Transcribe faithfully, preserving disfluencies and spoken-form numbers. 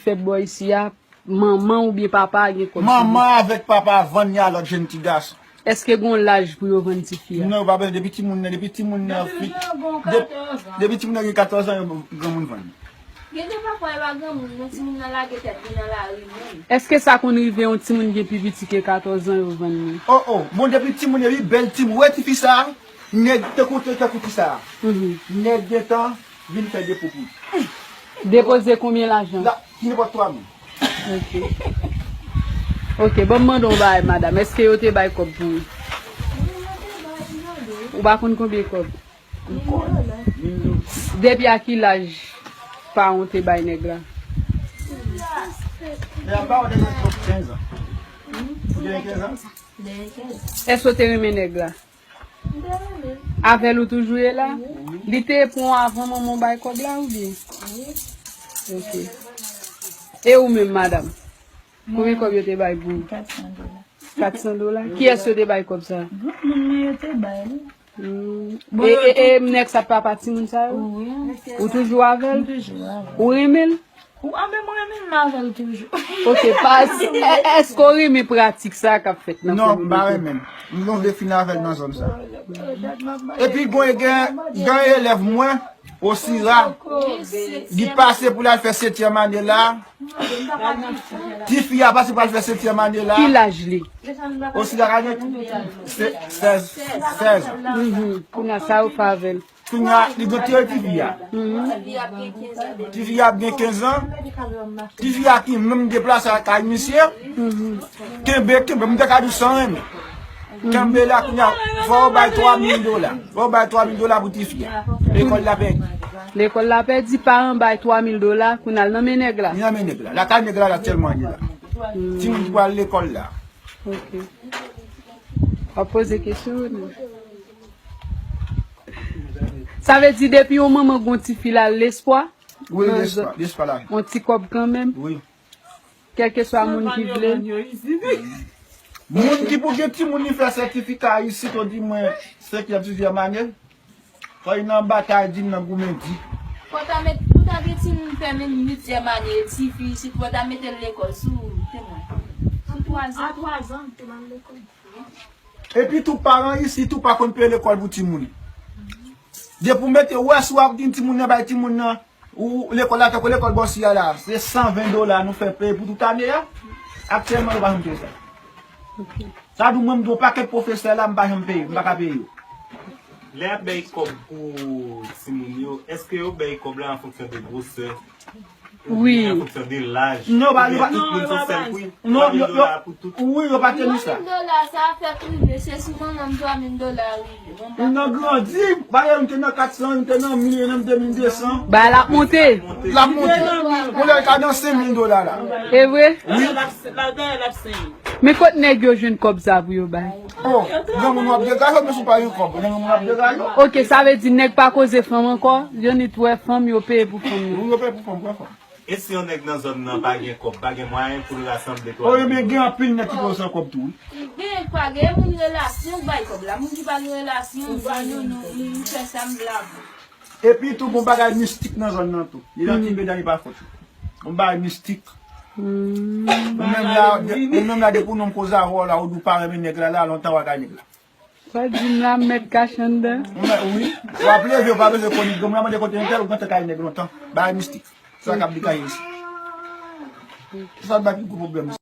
fèt bò isi a, manman oubyen papa a gen kòb sou li? Manman avèk papa vann li a lòt jèn ti gason. Èske gen yon laj pou yo vann tifi a? Non, yo pa bezwen. Depi timoun nan, depi timoun nan fi, depi timoun nan gen katòz an, yo granmoun vann li. Gen de pafwa e pa granmoun, men timoun nan lage tèt li nan lari menm. Èske sa konn rive yon timoun gen pi piti ke katòz an yo vann li? Oh, oh, bon, depi timoun epi bèl timoun, wè tifi sa, nèg tankou, tankou ti sa. Nèg gentan vin fè depo pou li. Depoze konbyen lajan? La, ki nenpòt twa mil. Ok. Ok, bon, m mande yon bagay, madanm. Èske yo te bay kòb pou ou? Ou pa konn konbyen kòb? Depi a ki laj paran w te bay nèg la? Lè a ba w te gen kenz an. Ou te gen kenz an? Èske w te renmen nèg la? Avè l ou toujou ye la? Li te pran w avan manman w bay kòb la oubyen? Ok. E ou menm, madanm? Konbyen kòb yo te bay pou ou? Kat san dola. Kat san dola? Kiyès yo te bay kòb sa? Granmoun mwen yo te bay li. Hmm. E, e, e nèg sa papa timoun sa yo? Wi. Ou toujou avè l? M toujou avè l. Ou renmen l? Ou, anben, mwen menm m avè l toujou. Ok, pa, è-, èske w renmen pratik sa k ap fèt nan kominote? Non, m pa renmen l. M gon vye fin avè l nan zòn sa. Epi, gon, gen, gen elèv mwen, Osira, li pase pou l al fè setyèm ane la. Tifi a pase pou al fè setyèm ane la. Ki laj li? Osira ka gen se-, sèz, sèz. Mhm. Kounye a sa yo fè avè l. Kounye a, li gen tire tifi a. Tifi a ap gen kenz an. Tifi a ki menm deplase ak kay misye. Kenbe, kenbe, m te ka di w san renmen. Kenbe la, kounye a, fò w bay twa mil dola. Fò w bay twa mil dola pou tifi a. Lekòl la pèdi. Lekòl la pèdi, paran bay twa mil dola, kounye a l nan men nèg la. Li nan men nèg la. Lakay nèg la, l aktyèlman ye la. Timoun ki pral lekòl la. Ok. W ap poze kesyon, non? Sa vle di depi yon manman gon tifi la, lespwa? Wi, lespwa, lespwa la. Yon ti kòb kanmenm? Wi. Kèlkeswa moun ki vle. Moun ki pou gen timoun li fè sètifika isit, ou di mwen, senkèm, sizyèm ane. Fò li nan batay, di m nan goumen di. Fò ta met, pou ta gen timoun fè menm uityèm ane, tifi isit, fò ta mete l lekòl sou, temwen. Sou twa zan. A twa zan, te ban l lekòl. Epi tou, paran isit tou pa konn peye lekòl pou timoun. Depi w mete, wè, si w ap di timoun nan, bay timoun nan, ou lekòl la, tankou lekòl bò isi a la, se san ven dola nou fè peye pou tout ane a. Aktyèlman, yo pa janm peye sa. Sa di w, mwen, m gen yon pakèt pwofesè la, m pa janm peye, m pa ka peye yo. Lè y ap bay kòb pou timoun yo, èske yo bay kòb la an fonksyon de gwosè? Wi. Oubyen an fonksyon de laj? Non, ba, yo pa, oubyen tout moun se yon sèl pri? Non, twa mil dola pou tout? Wi, yo pa teni sa. Twa mil dola, sa fè prive, se sou manman m twa mil dola rive. Moun nan grandi, bagay m te nan kat san, m te nan mil, nan de mil de san. Bagay la ap monte. L ap monte. Moun nan ka nan senk mil dola la. E vre? Wi. Men kot nèg yo jwenn kòb sa pou yo bay? Oh, granmoun w ap degaje w, men si w pa gen kòb, granmoun w ap degaje w. Ok, sa vle di nèg pa koze fanm ankò, yo nit wè fanm, yo peye pou fanm yo. Wi, yo peye pou fanm, wè fanm. E si yon nèg nan zòn nan pa gen kòb, pa gen mwayen pou l rasanble twa mil? Oh, men gen anpil nèg ki pa gen kòb tou, wi. Gen, pa gen moun relasyon k bay kòb la. Moun ki pa gen relasyon, di, "Non, non, m fè sa m vle avè w." Epi tou, gon bagay mistik nan zòn nan tou. Li nan ti medam, li pa fòt. Gon bagay mistik. Ou menm la, ou menm la, depi w nonm koze avè w la, ou di w pa renmen nèg la, la, lontan w a kay nèg la. Sa di m la, m mèt kache anndan. Ou mèt, wi. W ap leve, ou pa bezwen konnen. Granmoun nan mande kote entèl, ou gentan kay nèg lontan. Bagay mistik. Sa k ap degaje isit. Se sa k bay pi gwo pwoblèm.